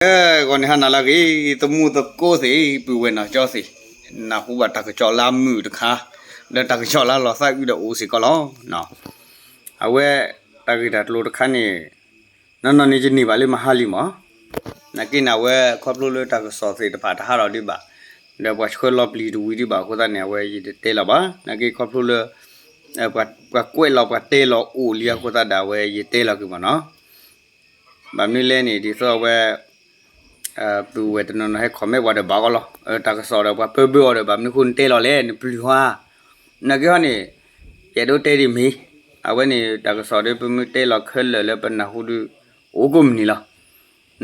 အဲ ဂီၤန့ၣ်ဟါနၤလၢအဂ့ၤ သမူသကိးသ့ၣ် ပုၢ်ဝဲၢ်နီၢ်ကၠီသ့ၣ်, နၢ်ဟူဘၣ်တၢ်ကစီၣ်လၢအမုာ်တခါ, ဒီးတၢ်ကစီၣ်လၢအလီၤသးအုးဒီးအိၣ်စ့ၢ်ကီးလီၤ. အဝဲ တၢ်ဂ့ၢ်တၢ်ကျိၤတခါန့ၣ် နီၢ်နီၢ်န့ၣ်ယန့ၢ်ဘၣ်လၢမဟါလံမး, နာ်က့န့ၣ် အဝဲခီဖျိလၢတၢ်ကစီၣ်သ့ၣ်တဖၣ်တဟးထီၣ်ဒံးဘၣ်, ဒီးပှၤဆှၢလီၤပျံၤတဝံၤဒံးဘၣ်အဃိသတးန့ၣ် အဝဲယတတဲလီၤဘၣ်, နာ်က့ခီဖျိလၢ ပှၤကွဲးလီၤပှၤတဲလီၤအိၣ်လံအဃိသတးဒီး အဝဲယတဲလီၤက့ၤမးနီၤ. ဘၣ်မနုၤလဲၣ်န့ၣ် ဒ်သိးအဝဲ ပုၢ်ဝဲၢ်တနီၤနီၤဟဲ comment ပှၤဒီးဘၣ်အီၤလီၤ, တၢ်ကစီၣ်ဒီးပှၤပၢဘၢအီၤဒီး ဘၣ်မနုၤဃိနတဲလီၤလဲၣ် နပျုၢ်ဟါ, နာ်က့ဟီန့ၣ် ယအဲၣ်ဒိးတဲဒ်မ့ၢ် အဝဲန့ၣ် တၢ်ကစီၣ်ဒီးပမ့ၢ်တဲလီၤခဲလၢာ်လၢပနၢ်ဟူဒုး အိၣ်ကိးမုၢ်နံၤလီၤ.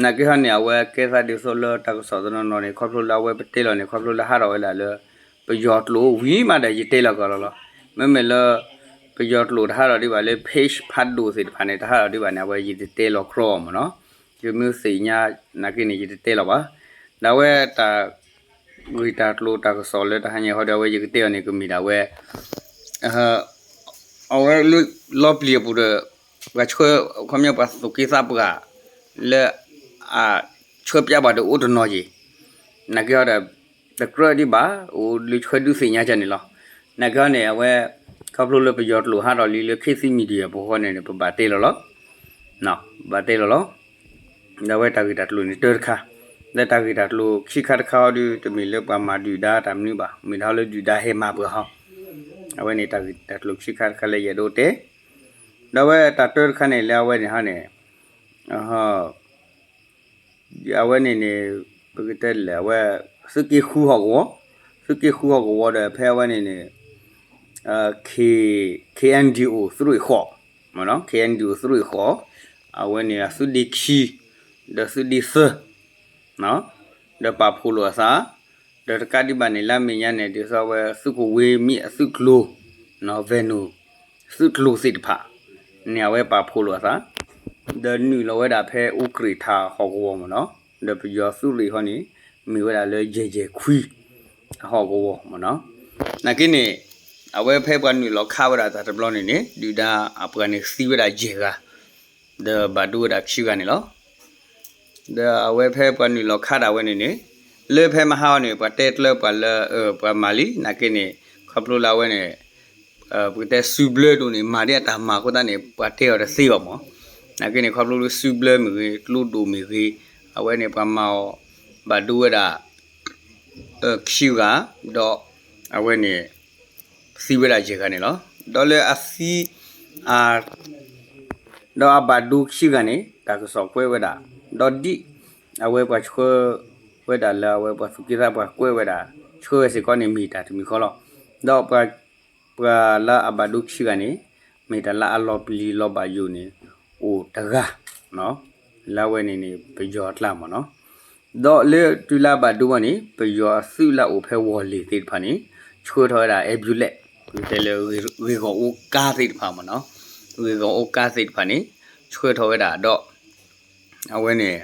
နာ်က့ဟီန့ၣ် အဝဲကဲသးဒ်သိးလၢတၢ်ကစီၣ်တနီၤနီၤန့ၣ် ခီဖျိလၢအဝဲပတဲလီၤန့ၣ် ခီဖျိလၢဟးထီၣ်ဝဲဒၣ်လၢ ပယီၤကျိာ်ဝံၤမးဒီးယတဲလီၤကီးလီၤလီၤ. မ့မ့ၢ်လၢ ပယီၤကျိာ်တဟးထီၣ်ဒံးဘၣ်လၢ page ဖးဒိၣ်သ့ၣ်တဖၣ်န့ၣ် တဟးထီၣ်ဒံးဘၣ်န့ၣ် အဝဲယတတဲလီၤကြီမးနီၤ. ယမ့ၢ်သ့ၣ်ညါ နာ်က့န့ၣ် ယတတဲလီၤဘၣ်. ဒီးအဝဲတၢ် ဂ့ၢ်တၢ်ကျိၤတၢ်ကစီၣ်လၢတဟါညါဟီဒီး အဝဲယကတဲအီၤန့ၣ် ကမ့ၢ်ဒၣ်ဝဲ အဝဲလၢလီပျံၤအပူၤဒီး ပှၤဆှၢ ခီပညီပှၤသူၣ်က့သးပှၢ် လၢ အဆှၢပျးဘၣ်ဒီးအိၣ်တနီၤယံၤ, နာ်က့ဟီဒီး တကြၢးဒံးဘၣ် အိၣ်လၢဆှၢဒုးသ့ၣ်ညါကန့ၣ်လီၤ. နာ်က့ဟီန့ၣ် အဝဲ ခီဖျိလၢပယီၤကျိာ်ဟးထီၣ်လံလၢ ခေတ်သစ် Media ပူၤဃီန့ၣ် ပဘၣ်တဲလီၤလီၤ ဘၣ်တဲလီၤလီၤ. ဒီးအဝဲတၢ်ဂ့ၢ်တၢ်ကျိၤန့ၣ်တၢတခါ, ဒီးတၢ်ဂ့ၢ်တၢ်ကျိၤခံခါတခါဟီဒီး တမ့ၢ်လၢပှၤမၤဒုၣ်ဒါတၢ်မနုၤဘၣ်, မ့ၢ်ဒၣ်လၢဒုၣ်ဒါဟဲမၤပှၤဟီ, အဝဲန့ၣ်တၢ်ဂ့ၢ်တၢ်ကျိၤခံခါတခါလၢယအဲၣ်ဒိးတဲ, ဒီးအဝဲတၢ်တၢတခါန့ၣ်လၢအဝဲန့ၣ်ဟီန့ၣ် အဝဲန့ၣ်န့ၣ် ပကတဲလဲၣ် အဝဲ သုးက့ဃုဟီၣ်ကဝီၤ, သုးက့ဃုဟီၣ်ကဝီၤဒီးဖဲအဝဲန့ၣ်န့ၣ် K- KNDO သုးရ့ၣ်ဃိး, KNDO သုးရ့ၣ်ဃိး, အဝဲန့ၣ်အသုးဒ့ခံ ဒီးသုးဒ့သၢ ဒီးပာ်ဖှိၣ်လိာ်အသး, ဒီးတကးဒံးဘၣ်န့ၣ် လၢအမဲာ်ညါန့ၣ် ဒ်သိးအဝဲသုးကဝ့ၤမ့ၢ်အသုးကျိၤ Veno သုးကျိၤသ့ၣ်တဖၣ်န့ၣ် အဝဲပာ်ဖှိၣ်လိာ်အသး, ဒီးနုာ်လီၤဝဲဒၣ်ဖဲအူကြ့ၣ်ထးဟီၣ်ကဝီၤမ့ၢ်နီၤ, ဒီးပယီၤသုးရ့ၣ်ဟီန့ၣ် မ့ၢ်ဝဲဒၣ်လၢယဲၢ်ယဲၢ်ခွံ အဟီၣ်ကဝီၤမ့ၢ်နီၤ, နာ်က့န့ၣ် အဝဲဖဲပှၤနုာ်လီၤခးဝဲဒၣ်တၢ်တဘျီန့ၣ်န့ၣ် ဒုၣ်ဒါအပှၤန့ၣ်သံဝဲဒၣ်ယဲၢ်ဂၤ, ဒီးဘၣ်ဒိဝဲဒၣ်ခံဂၤန့ၣ်လီၤ. ဒီးအဝဲဖဲပှၤနုာ်လီၤခးဒၣ်ဝဲန့ၣ်န့ၣ် လၢဖဲမဟါအီၤန့ၣ် ပှၤတဲကျၢၤပှၤလၢ ပှၤမၤလံ, နာ်က့န့ၣ် ခီဖျိလၢအဝဲန့ၣ် ပကတဲစုဘျၢဒိၣ်န့ၣ် မၤဒ်အတၢ်မၤအဃိသတးန့ၣ် ပှၤတဲအီၤတသ့ဘၣ်မး, နာ်က့န့ၣ် ခီဖျိလၢစုဘျၢမ့ၢ်ဂ့ၤ ကျိဒိၣ်မ့ၢ်ဂ့ၤ အဝဲန့ၣ်ပှၤမၤအီၤ ဘၣ်ဒိဝဲဒၣ် ခံဂၤ, ဒီးအဝဲန့ၣ် သံဝဲဒၣ်ယဲၢ်ဂၤန့ၣ်လီၤ. ဒီးလၢအသံ ဒီးအဘၣ်ဒိခံဂၤန့ၣ် တၢ်ကစီၣ်ကွဲးဝဲဒၣ်, ဒီးဒ်အဝဲပှၤဆှၢဝဲဒၣ်လၢအဝဲပှၤသူၣ်က့သးပှၢ်ကွဲးဝဲဒၣ် ဆှၢဝဲစ့ၢ်ကီးန့ၣ် မ့ၢ်တၢ်တမံၤဃီလီၤ. ဒီးပှၤလၢအဘၣ်ဒိခံဂၤန့ၣ် မ့ၢ်တၢ်လၢအလီၤပျံၤလီၤဘၣ်ယိာ်န့ၣ် အိၣ်တဂၤ လၢအဝဲန့ၣ်န့ၣ် ပယီၤအကျါမ့ၢ်နီၤ. ဒီးလၢတုၤလၢအဘၣ်ဒိဘၣ်န့ၣ် ပယီၤအသုးလၢအအိၣ်ဖဲဝီၤလ့ၤသ့ၣ်တဖၣ်န့ၣ် ဆှၢထီၣ်ဝဲဒၣ် ambulance တဲလၢ ဂ့ၢ်ဂီၢ်အိၣ်ကါသ့ၣ်တဖၣ်မ့ၢ်နီၤ, ဂ့ၢ်ဂီၢ်အိၣ်ကါသ့ၣ်တဖၣ်န့ၣ် ဆှၢထီၣ်ဝဲဒၣ်ဒီး အဝဲန့ၣ်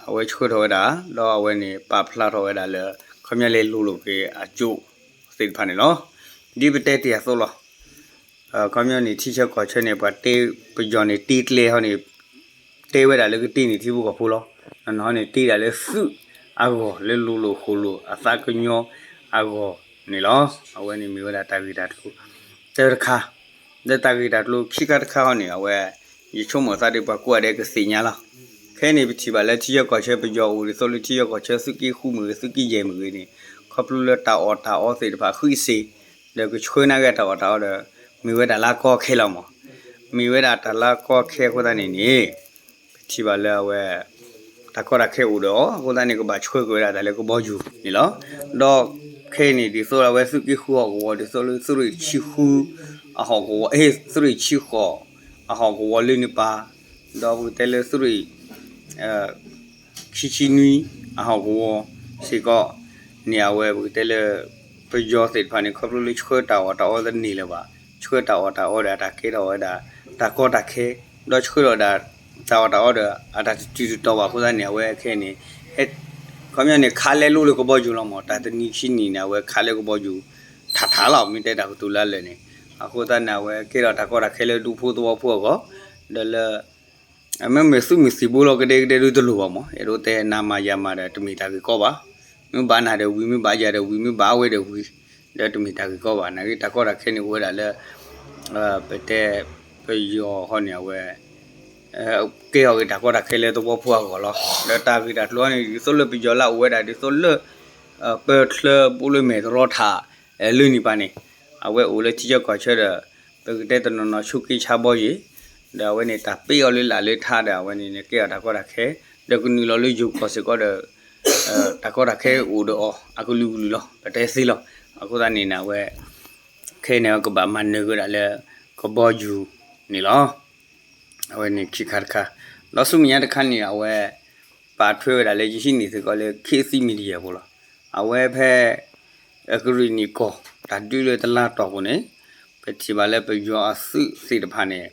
အဝဲဆှၢထီၣ်ဝဲဒၣ် ဒီးအဝဲန့ၣ် ပာ်ဖျါထီၣ်ဝဲဒၣ်လၢ ခီပညီလဲၤလိၤလိာ်က့ၤအကၠိသ့ၣ်တဖၣ်န့ၣ်လီၤ. ဒ်ပတဲတ့ၢ်အသိးလီၤ. ခီပညီန့ၣ် ထံဆၢကီၢ်ဆၢန့ၣ် ပှၤတဲ ပယီၤန့ၣ်တ့ကျဲဟီန့ၣ် တဲဝဲဒၣ်လၢကတ့န့ၢ်ထံဖိကီၢ်ဖိလီၤ. နီၢ်နီၢ်န့ၣ်တ့ဒၣ်လၢသုးအဂီၢ် လၢလိၤလိၤဃိလိၤအသးကညီအဂီၢ်န့ၣ်လီၤ. အဝဲန့ၣ်မ့ၢ်ဝဲဒၣ်တၢ်ဂ့ၢ်တၢ်ကျိၤတၢတခါ ဒီးတၢ်ဂ့ၢ်တၢ်ကျိၤခံခါတခါဟီန့ၣ် အဝဲ ယဆိကမိၣ်သးဒီးပှၤကိးဂၤဒဲးကသ့ၣ်ညါလီၤ. ခဲအံၤန့ၣ် ပထံၣ်ဘၣ်လၢထံဆၢကီၢ်ဆၢပယီၤအိၣ်ဒ်သိးလၢထံဆၢကီၢ်ဆၢသုးက့ဃုမ့ၢ်ဂ့ၤ သုးက့ယဲၢ်မ့ၢ်ဂ့ၤန့ၣ် ခီဖျိလၢတၢ်အီၣ်တၢ်အီသ့ၣ်တဖၣ်ဃံးစ့ၢ် ဒီးကဆှၢန့ၢ်က့ၤတၢ်အီၣ်တၢ်အီဒီး မ့ၢ်ဝဲဒၣ်လၢကီခဲလီၤမး. မ့ၢ်ဝဲဒၣ်တၢ်လၢကီခဲအဃိသတးန့ၣ်န့ၣ် ပထံၣ်ဘၣ်လၢအဝဲ တၢ်ကီတၢ်ခဲအိၣ်ဒီးအီၤ အဃိသတးန့ၣ် ကဘၣ်ဆှၢက့ၤဝဲဒၣ်တၢ်လၢကဘီယူၤန့ၣ်လီၤ. ဒီးခဲအံၤန့ၣ် ဒ်သိးအဝဲသုးက့ဃုဟီၣ်ကဝီၤ ဒ်သိးလၢသုးရ့ၣ်ဆံဃု အဟီၣ်ကဝီၤ အဲ သုးရ့ၣ်ဆံဃိး အဟီၣ်ကဝီၤလၢန့ၣ်ပၢ် ဒီးပကတဲလၢသုးရ့ၣ် ခံဆံနွံ အဟီၣ်ကဝီၤစ့ၢ်ကီးန့ၣ် အဝဲပကတဲလၢ ပယီၤသ့ၣ်တဖၣ်န့ၣ် ခီဖျိလၢဆှၢတၢ်အီၣ်တၢ်အီတန့ၢ်လၢၤဘၣ်, ဆှၢတၢ်အီၣ်တၢ်အီဒီးအတၢ်ကဲထီၣ်ဝဲဒၣ် တၢ်ကီတၢ်ခဲ, ဒီးဆှၢလီၤဒၣ် တၢ်အီၣ်တၢ်အီဒီး အတၢ်တတုၤတတီၤဘၣ်အဃိသတးန့ၣ် အဝဲခဲအံၤန့ၣ် ဟဲ ခီပညီန့ၣ် ခးလဲလိာ်လၢကဘီယူၤလီၤမး, တၢ်တနံၤခံနံၤန့ၣ် အဝဲခးလၢကဘီယူၤ ထးထးလီၤ မ့ၢ်တဲတၢ်ကတိၤလၢအလၢာ်န့ၣ်, အဃိသတးန့ၣ် အဝဲကဲထီၣ်တၢ်ကီတၢ်ခဲလၢဒူဖိသဝီဖိအဂီၢ်, ဒီးလၢ မ့မ့ၢ်သုးမုၢ်သံၣ်ဘိလီၤ ကဒဲကဒဲဒုးတလိၣ်ဘၣ်မး, အဲၣ်ဒိးတဲနၤမၤယၤမၤဒီးတမ့ၢ်တၢ်ဂ့ၢ်ကီဘၣ်. မ့ၢ်ဘၣ်နၤဒီးဝံၤ, မ့ၢ်ဘၣ်ယၤဒီးဝံၤ, မ့ၢ်ဘၣ်အဝဲဒီးဝံၤ, ဒီးတမ့ၢ်တၢ်ဂ့ၢ်ကီဘၣ်. နာ်က့တၢ်ကီတၢ်ခဲန့ၣ်အိၣ်ဝဲဒၣ်လၢ ပတဲ ပယီၤဃီန့ၣ် အဝဲ ကဲထီၣ်က့ၤတၢ်ကီတၢ်ခဲလၢသဝီဖိအဂီၢ်လီၤ. ဒီးတၢ်ဂ့ၢ်တၢ်ကျိၤန့ၣ် ဒ်သိးလၢပယီၤလၢအအိၣ်ဝဲဒၣ် ဒ်သိးလၢ ပၢၢ်ချၢဘိလၢမဲာ်တရီထး လၢန့ၣ်ပၤန့ၣ် အဝဲအိၣ်လၢထံဆၢကီၢ်ဆၢဒီး ပကတဲတနီၤနီၤဆိးက့ဆါဘီယံၤ, ဒီးအဝဲန့ၣ် တၢ်ပ့းအီၤလၢလာ်လၢထးဒီး အဝဲန့ၣ်န့ၣ် ကဲထီၣ်တၢ်ကီတၢ်ခဲ, ဒီးကနုာ်လီၤလၢယိၤကီၢ်စ့ၢ်ကီးဒီး တၢ်ကီတၢ်ခဲအိၣ်ဒီးအီၤ အကလုာ်ကလုာ်လီၤ ပတဲသ့လီၤ. အဃိသတးန့ၣ်န့ၣ် အဝဲ ခဲအံၤန့ၣ် ကဘၣ်မၤနၢၤက့ၤဝဲဒၣ်လၢ ကဘီယူၤန့ၣ်လီၤ. အဝဲန့ၣ်ခံခါတခါ, ဒီးဆူမဲာ်ညါတခါန့ၣ် အဝဲ ပာ်ထွဲဝဲဒၣ်လၢယဟံးန့ၢ်စ့ၢ်ကီးလၢ ခေတ်သစ် Media အပူၤလီၤ. အဝဲဖဲ အကရံၣ်နံၣ်ကီၢ် တၢ်ဒုးလၢတလါတီၢ်ပူၤန့ၣ် ပထံၣ်ဘၣ်လၢပယီၤအသုးသ့ၣ်တဖၣ်န့ၣ်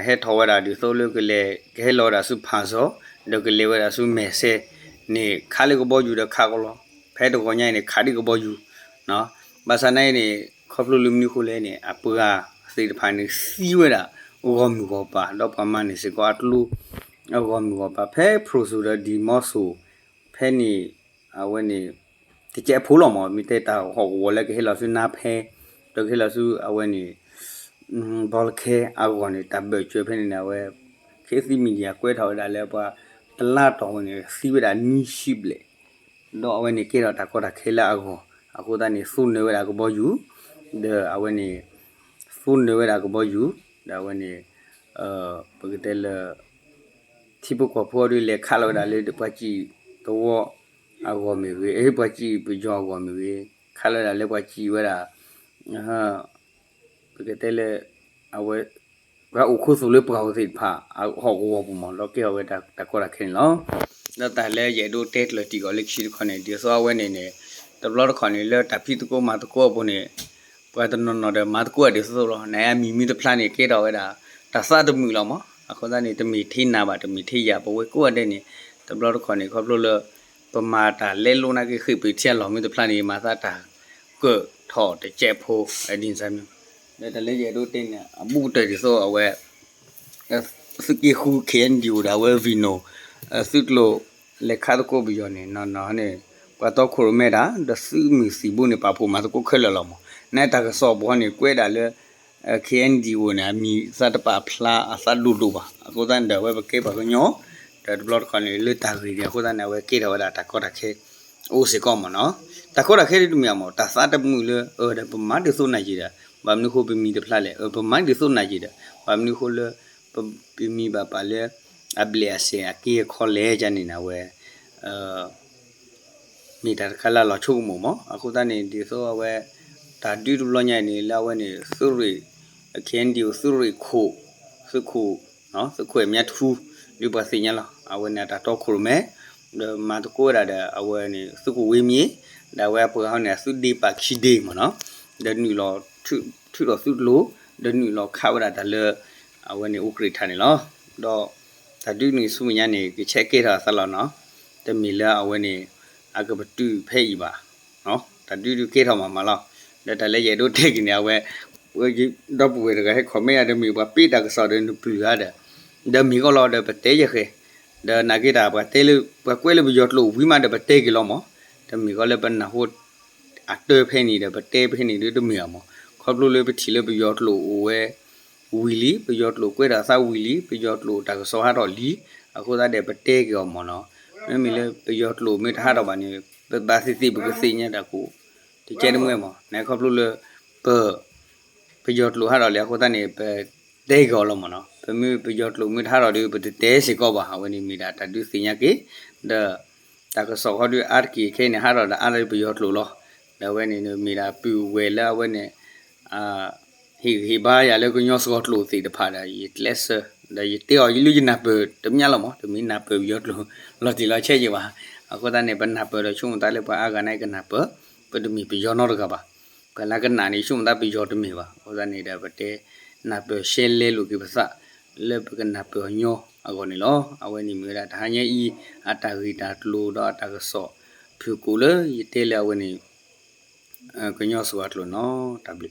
ဟဲထီၣ်ဝဲဒၣ်ဒ်သိးလၢကလဲၤ ကဟဲလီၤဝဲဒၣ်ဆူဖၣ်စီၤ ဒီးကလဲၤဝဲဒၣ်ဆူမဲာ်စဲန့ၣ် ခးလၢကဘီယူၤဒီးခးကီးလီၤ. ဖဲတဂီၤညါအံၤန့ၣ် ခးဒံးကဘီယူၤ ဘၣ်ဆၣ်နာ်အံၤန့ၣ် ခီဖျိလၢမနုၤအဃိလဲၣ်န့ၣ် အပှၤသ့ၣ်တဖၣ်န့ၣ် သံဝဲဒၣ်ဂီၢ်မုၢ်ဂီၢ်ပၤ ဒီးပှၤမၤန့ၢ်စ့ၢ်ကီးအကျိ အဂီၢ်မုၢ်ဂီၢ်ပၤ ဖဲဖရူစိၤဒီးဒံၤမီစိၤ ဖဲန့ၣ် အဝဲန့ၣ် တကဲးဖိလီၤမး မ့ၢ်တဲတၢ်ဟီၣ်ကဝီၤလၢကဟဲလီၤဆူနါဖဲ ဒီးကဟဲလီၤဆူအဝဲန့ၣ် ဘီလၢခဲအဂီၢ်န့ၣ် တၢ်ဘၢၣ်စၢၤဖဲန့ၣ်န့ၣ် အဝဲ ခေတ်သစ် Media ကွဲးထီၣ်ဝဲဒၣ်လၢပှၤတလါတီၢ်ဝဲန့ၣ် သံဝဲဒၣ်နွံဆံဘျဲၣ် ဒီးအဝဲန့ၣ်ကဲထီၣ်တၢ်ကီတၢ်ခဲလၢအဂီၢ် အဃိသတးန့ၣ် သိနၢၤဝဲဒၣ်ကဘီယူၤ ဒီးအဝဲန့ၣ် သိနၢၤဝဲဒၣ်ကဘီယူၤ ဒီးအဝဲန့ၣ် ပကတဲလၢ ထံဖိကီၢ်ဖိအီၤဒုး လဲၤခးလီၤဝဲဒၣ်လၢပှၤစံၣ်သဝီအဂီၢ်မ့ၢ်ဂ့ၤ, ပှၤစံၣ်ပယီၤအဂီၢ်မ့ၢ်ဂ့ၤ, ခးလီၤဝဲဒၣ်လၢပှၤစံၣ်ဝဲဒၣ် ပကတဲလၢ အဝဲ ပှၤအိၣ်ခူသူၣ်လၢပှၤအိၣ်သ့ၣ်တဖၣ် ဟီၣ်ကဝီၤပူၤမး ဒီးကဲထီၣ်ဝဲတၢ်ကီတၢ်ခဲန့ၣ်လီၤ. ဒီးတၢ်လၢယအဲၣ်ဒိးတဲကျၢၤတံၢ်အီၤလၢခံတခီန့ၣ် ဒ်သိးအဝဲန့ၣ်န့ၣ် တဘျီတခီၣ်န့ၣ် လၢတၢ်ဖံးသကိးမၤသကိးအပူၤန့ၣ် ပှၤတနီၤနီၤဒီးမၤသကိးဒ်သိးသိးလီၤ. နအမံၤမ့ၢ်တဖျါန့ၣ် ကဲထီၣ်ဝဲဒၣ် တၢ်သးတမုာ်လီၤမး. အဃိသတးန့ၣ် တမ့ၢ်ထဲနၤဘၣ် တမ့ၢ်ထဲယၤ ပဝဲကိးဂၤဒဲးန့ၣ် တဘျီတခီၣ်န့ၣ် ခီဖျိလၢ ပမၤတၢ်လဲလိာ်နာ်က့ ဃ့ၢ်ပထံအလီၢ်မ့ၢ်တဖျါန့ၣ် မၤသးတၢ်ကၢၣ်ထီၣ်တကဲးဖိ ဒ်န့ၣ်မ့ၢ် ဒီးတၢ်လၢယအဲၣ်ဒိးတဲန့ၣ် အဘူးကတၢၢ်ဒ်သိးအဝဲ သုးက့ဃု ခ့ၣ်အဲၣ်ဒံၣ်အိၣ်ဒီးအဝဲ Vino သုးကျိၤလဲၤခးသကိးပယီၤန့ၣ် နီၢ်နီၢ်န့ၣ် ပှၤတီခိၣ်ရိၣ်မဲတၢ် ဒီးသုးမုၢ်သံၣ်ဘိန့ၣ် ပာ်ဖှိၣ်မၤသကိးခဲလၢာ်လီၤမး. နတၢ်ကစီၣ်ပူၤန့ၣ် ကွဲးဒၣ်လၢ ခ့ၣ်အဲၣ်ဒံၣ်အိၣ်န့ၣ် အမံၤသးတပာ်ဖျါအသးဒိၣ်ဒိၣ်ဘၣ်. အဃိသတးန့ၣ်ဒီး အဝဲပကဲပှၤကညီ ဒီးတဘျီတခီၣ်န့ၣ် လၢတၢ်ဂ့ၢ်န့ၣ် အဃိသတးန့ၣ် အဝဲကဲထီၣ်ဝဲဒၣ်တၢ်ကီတၢ်ခဲ အိၣ်စ့ၢ်ကီးမးနီၤ. တၢ်ကီတၢ်ခဲဒ်တမ့ၢ်အမး တၢ်သးတမုာ်လၢ အၢ ဒီးပမၤဒ်သိးနၤယံာ်ဒီး ဘၣ်မနုၤဃိပမံၤတဖျါလဲၣ်, အၢ ပမၤဒ်သိးနၤယံာ်ဒီး ဘၣ်မနုၤဃိလၢ ပမံၤဘၣ်ပာ်လၢ အဘျဲၣ်အစဲၣ်အက့အခီလဲၣ်န့ၣ်န့ၣ် အဝဲ မ့ၢ်တၢ်တခါလၢအလီၤဆိကမိၣ်မး. အဃိသတးန့ၣ် ဒ်သိးအဝဲ တၢ်ဒုးတဘျီညါအံၤန့ၣ် လၢအဝဲန့ၣ် သုးရ့ၣ် ခ့ၣ်အဲၣ်ဒံၣ်အိၣ် သုးရ့ၣ်ခိၣ် သုးခိၣ် သုးခိၣ်အဲၣ်မၠါထူ ဒ်ပှၤသ့ၣ်ညါလီၤ. အဝဲန့ၣ်အတၢ်တီခိၣ်ရိၣ်မဲ ဒီးမၤသကိးဝဲဒၣ်ဒီး အဝဲန့ၣ် သုးခိၣ်ဝ့မံၤ ဒီးအဝဲအပှၤဟီန့ၣ် အသုးဒ့ပာ်ခံဒ့မးနီၤ ဒီးနုာ်လီၤ ထုးထီၣ်သုးကျိၤ ဒီးနုာ်လီၤခးဝဲဒၣ်တၢ်လၢ အဝဲန့ၣ် အူကြ့ၣ်ထးန့ၣ်လီၤ. ဒီးတၢ်ဒုးန့ၣ်ဆူမဲာ်ညါန့ၣ် ကဆဲးကဲထီၣ်အသးလီၤနီၤ. တမ့ၢ်လၢအဝဲန့ၣ် အကပတုာ်ဖဲအံၤဘၣ် တၢ်ဒုးဒုးကဲထီၣ်မးမးလီၤ. ဒီးတၢ်လၢယအဲၣ်ဒိးတဲက့ၤန့ၣ် အဝဲ ဒီပုၢ်ဝဲၢ်တဂၤဟဲ comment ယၤ တမ့ၢ်ပှၤပ့တၢ်ကစီၣ်ဒီးနပျုၢ်ဧါဒီး ဒီးမ့ၢ်ကီးလီၤဒီးပတဲယဃဲၤ ဒီးနာ်က့တၢ် ပှၤတဲလၢ ပှၤကွဲးလၢပယီၤကျိာ်ဝံၤမးဒီးပတဲက့ၤလီၤမး. တမ့ၢ်ကီးလၢပနၢ်ဟူအတၢ်ဖဲန့ၣ်ဒီး ပတဲဖဲန့ၣ်ဒုးတမ့ၢ်အမး. ခီဖျိလၢပထံၣ်လၢပယီၤကျိာ်အိၣ်ဝဲဝံၤလံ, ပယီၤကျိာ်ကွဲးထီၣ်အသးဝံၤလံ, ပယီၤကျိာ်တၢ်ကစီၣ်ဟးထီၣ်လံ, အဃိသတးဒီးပတဲက့ၤအီၤမးနီၤ. မ့မ့ၢ်လၢပယီၤကျိာ်မ့ၢ်တဟးထီၣ်ဘၣ်န့ၣ် ပဘၣ်သ့ၣ်သ့ၣ်ပကသ့ၣ်ညါတၢ်ကိး တကဲတမှဲမး နခီဖျိလၢ ပ ပယီၤကျိာ်ဟးထီၣ်လံအဃိသတးန့ၣ် ပတဲက့ၤအီၤလီၤမးနီၤ. ပမ့ၢ်ပယီၤကျိာ်မ့ၢ်တဟးထီၣ်ဒီး ပတတဲစ့ၢ်ကီးဘၣ်. အဝဲန့ၣ်မ့ၢ်ဒၣ်တၢ်ဒုးသ့ၣ်ညါက့ၤ ဒီး တၢ်ကစီၣ်ဃီဒုးအါတက့ၢ်ခဲအံၤန့ၣ် ဟးထီၣ်ဒီးအါဒီးပယီၤကျိာ်လီၤ. ဒီးအဝဲန့ၣ်မ့ၢ်ဒၣ်ပုၢ်ဝဲၢ်လၢအဝဲန့ၣ် ဟ့ၣ်ဂံၢ်ဟ့ၣ်ဘါယၤလၢကညီစှီၤကျိာ်သ့ၣ်တဖၣ်ဒီး ယကျဲးစၢး ဒီးယတဲအီၤလၢယနၢ်ပၢၢ်တမ့ၢ်လီၤမး, တမ့ၢ်နၢ်ပၢၢ်ပယီၤကျိာ်လီၤတံၢ်လီၤဆဲးယဲၢ်ဘၣ်. အဃိသတးန့ၣ် ပနၢ်ပၢၢ်ဒီးဆိကမိၣ်သးလၢပှၤအါဂၤန့ၣ်ကနၢ်ပၢၢ်, ပတမ့ၢ်ပယီၤနီတဂၤဘၣ်. ပှၤလၢကနၣ်န့ၣ် ဆိကမိၣ်သးပယီၤတမ့ၢ်ဘၣ်. အဃိသတးန့ၣ်ဒီး ပတဲနၢ်ပၢၢ်ရှဲလဲလိာ်က့ၤပသး လၢပကနၢ်ပၢၢ်အီၤညီအဂီၢ်န့ၣ်လီၤ. အဝဲန့ၣ်မ့ၢ်ဝဲဒၣ်တဟါညါအံၤ အတၢ်ဂ့ၢ်တၢ်ကျိၤဒီးအတၢ်ကစီၣ် ဖုၣ်ကိာ်လၢယတဲလၢအဝဲန့ၣ် ကညီစှီၤကျိာ်နီၤ. တၢ်ဘျုး